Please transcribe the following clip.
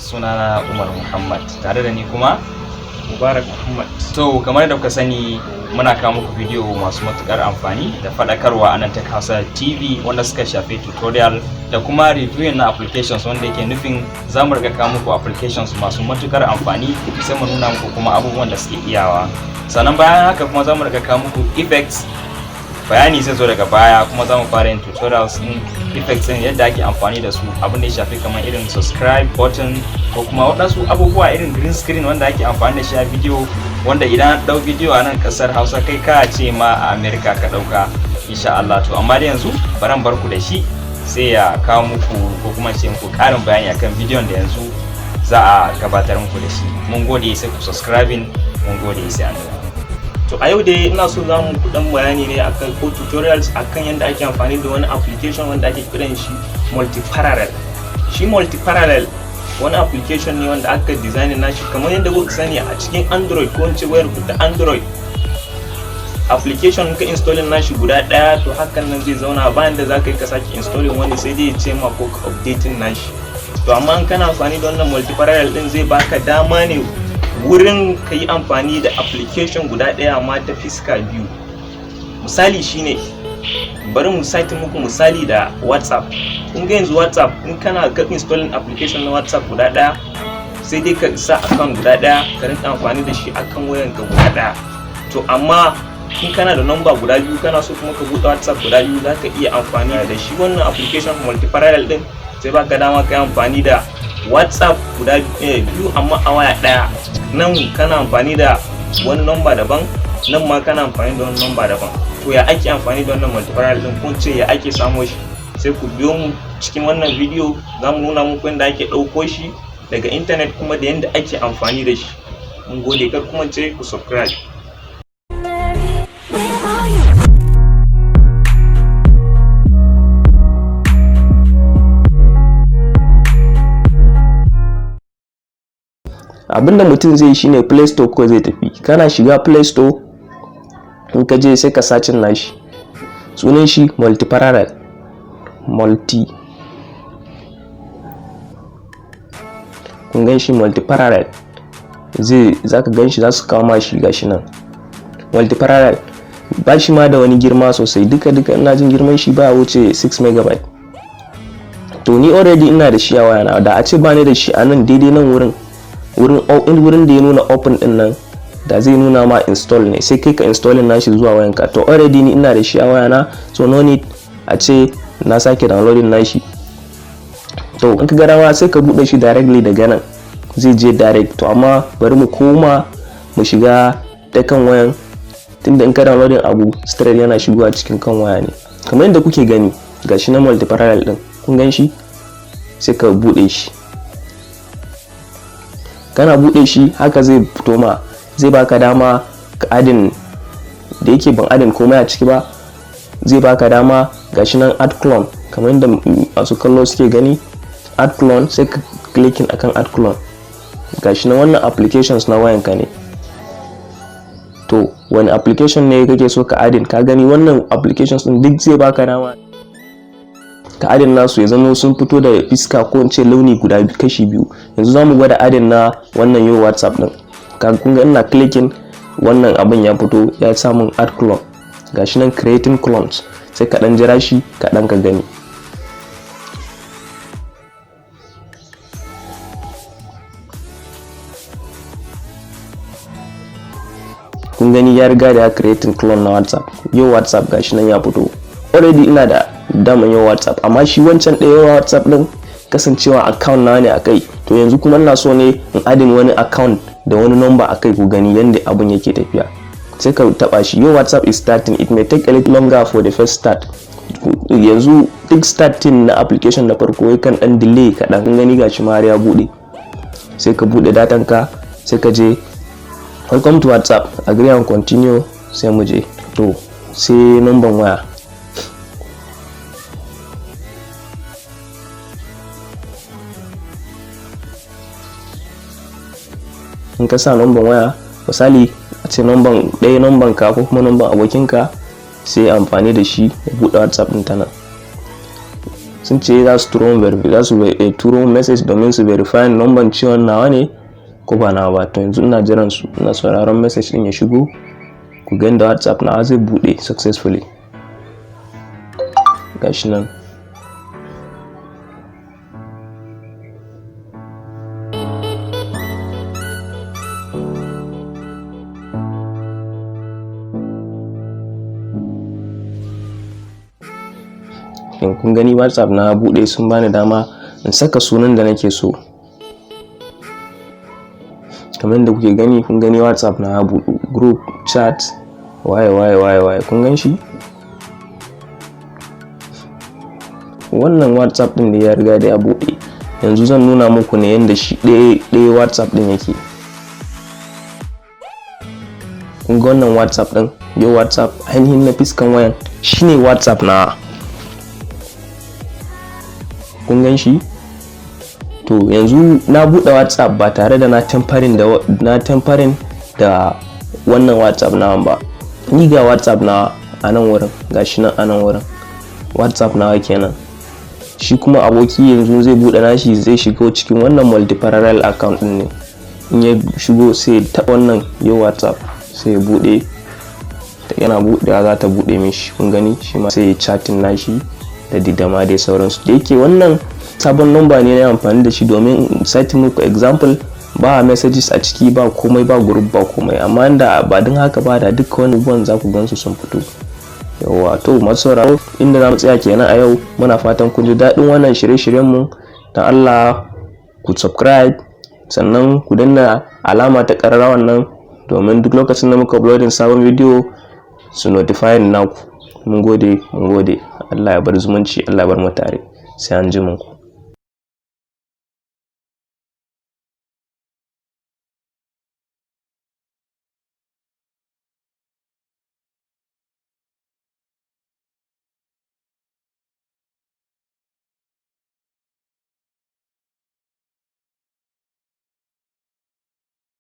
Sunana Umar Muhammad, tare da ni kuma Mubarak Muhammad. To, kamar da kuka sani, muna kawo muku bidiyo masu matukar amfani da faɗakarwa a nan Tech Hausa TV, wanda suka shafi tutorial da kuma reviewing na applications, wanda yake nufin za mu riga kawo muku applications masu matukar amfani, sai mu nuna muku kuma abubuwan da suke iyawa. Sannan bayan haka kuma za mu riga kawo muku effects. Bayani zai zo daga baya. Kuma za mu fara yin tutorials din effects din, yadda ake amfani da su, abin da ya shafi kamar irin subscribe button ko kuma waɗansu abubuwa irin green screen wanda ake amfani da shi a bidiyo, wanda idan an ɗau bidiyo a nan ƙasar Hausa, kai ka ce ma a America ka ɗauka, insha Allah. To, amma da yanzu baran bar ku da shi, sai ya kawo muku ko kuma ce muku ƙarin bayani akan bidiyon da yanzu za a gabatar muku da shi. Mun gode, sai ku subscribing. Mun gode, sai an. To, a yau dai ina so za mu dan bayani ne akan ko tutorials akan yadda ake amfani da wani application wanda ake kiran shi Multiparallel. Shi Multiparallel wani application ne wanda aka design nashi. Kamar yadda kuka sani, a cikin Android ko in ce wayar ku ta Android, application ka installing nashi guda daya, to hakan nan zai zauna, bayan da za ka yi ka sake installing wani, sai dai ya ce ma ko ka updating nashi. To, amma in kana amfani da wannan Multiparallel din, zai baka dama ne wurin ka yi amfani da application guda ɗaya amma ta fiska biyu. Misali shine, bari mu site muku misali da WhatsApp. Kun ga yanzu WhatsApp, in kana ka installing application na WhatsApp guda ɗaya, sai dai ka sa account guda ɗaya ka rinka amfani da shi akan wayanka guda ɗaya. To, amma in kana da number guda biyu, kana so kuma ka buɗe WhatsApp guda biyu, za ka iya amfani da shi wannan application Multiparallel din, sai baka dama ka yi amfani da WhatsApp guda biyu amma a waya ɗaya. Nan kana amfani da wani number daban, nan ma kana amfani da wani number daban. To, ya ake amfani da wannan Multiparallel din, ko ce ya ake samo shi? Sai ku biyo mu cikin wannan bidiyo, za mu nuna muku yadda ake ɗauko shi daga intanet kuma da yadda ake amfani da shi. Mun gode, kar kuma ce ku subscribe. Where are you? Abinda mutum zai yi shine, Play Store ko zai tafi. Kana shiga Play Store, in ka je sai ka searching nashi, sunan shi Multiparallel. Multi, kun gan shi, Multiparallel, zai zaka gan shi, za su kawo ma shi. Gashi nan Multiparallel, ba shi ma da wani girma sosai. Duka duka ina jin girman shi ba wuce 6 megabyte. To, ni already ina da shi a wayana. Da a ce ba ni da shi, a nan daidai nan wurin da ya nuna open din nan, da zai nuna ma install ne, sai kai ka installing nashi zuwa wayanka. To, already ni ina da shi a wayana, so no need a ce na sake downloading nashi. To, in ka ga dama sai ka bude shi directly daga nan, zai je direct. To, amma bari mu koma mu shiga ta kan wayan, tunda in ka downloading abu straight yana shigowa cikin kan waya ne. Kamar yadda kuke gani, gashi na Multiparallel din, kun gan shi, sai ka bude shi. Kana bude shi haka zai fito ma, zai baka dama ka adding. Da yake ban adding komai a ciki ba, zai baka dama, gashi nan add clone, kamar yadda masu kallo suke gani, add clone. Sai ka clicking akan add clone. Gashi nan, wannan applications na wayanka ne. To, wani application ne kake so ka adding? Ka gani, wannan applications din duk zai baka dama ka adding nasu, ya zama sun fito da fiska ko in ce launi guda kashi biyu. Yanzu za mu gwada adding na wannan yau WhatsApp din. Kun ga ina clicking, wannan abin ya fito, ya samun add clone. Gashi nan creating clones, sai ka dan jira shi kaɗan ka gani. Kun gani, ya riga da ya creating clone na WhatsApp, yau WhatsApp. Gashi nan ya fito. Already ina da daman yau WhatsApp, amma shi wancan ɗaya WhatsApp din, kasancewa account na ne akai. To, yanzu kuma ina so ne in adding wani account da wani number akai. Ku gani yanda abun yake tafiya. Sai ka taba shi. Your WhatsApp is starting, it may take a little longer for the first start. Yanzu duk starting na application na farko yakan dan delay kaɗan. Kun gani, gashi ma har ya bude. Sai ka bude datan ka, sai ka je welcome to WhatsApp, agree and continue. Sai mu je. To, sai number waya. In ka sa number waya, misali a ce number ɗaya, number ka ko kuma number abokinka, sai amfani da shi ya buɗe WhatsApp ɗin ta nan. Sun ce za su turo za su turo message domin su verify number cewa nawa ne ko ba nawa ba. To yanzu ina jiran su, ina sauraron message din ya shigo, ku ga da WhatsApp na zai bude successfully. Gashi nan. Kun gani, WhatsApp na bude, sun bani dama in saka sunan da nake so. Kamar da kuke gani, kun gani, WhatsApp na buɗu, group chat, waye waye waye waye. Kun gan shi, wannan WhatsApp din da ya riga da ya buɗe. Yanzu zan nuna muku ne yadda shi ɗaya ɗaya WhatsApp din yake. Kun ga wannan WhatsApp din yau, WhatsApp ainihin na fiskan wayan shine WhatsApp na. Kun gan shi. To yanzu na buɗe WhatsApp ba tare da na tampering da wannan WhatsApp na ba. Ni ga WhatsApp na a nan wurin, gashi nan a nan wurin, WhatsApp nawa kenan. Shi kuma aboki yanzu zai buɗe nashi, zai shigo cikin wannan multi-parallel account din ne. In ya shigo, sai ya taɓa wannan yau WhatsApp, sai ya buɗe. Yana buɗewa za ta buɗe mishi. Kun gani, shi ma sai ya chatting nashi da didama dai sauransu. Da yake wannan sabon number ne na amfani da shi domin setting muku example, ba messages a ciki, ba komai, ba group, ba komai. Amma da ba don haka ba, da duka wani abubuwan za ku gansu sun fito. Yawwa, to masu sauraro, inda za mu tsaya kenan a yau. Muna fatan kun ji daɗin wannan shirye-shiryen mu. Don Allah ku subscribe, sannan ku danna alama ta ƙararrawan nan, domin duk lokacin da muka uploading sabon bidiyo su notify naku. Mun gode, mun gode. Allah ya bar zumunci, Allah ya bar mu tare. Sai an ji ku.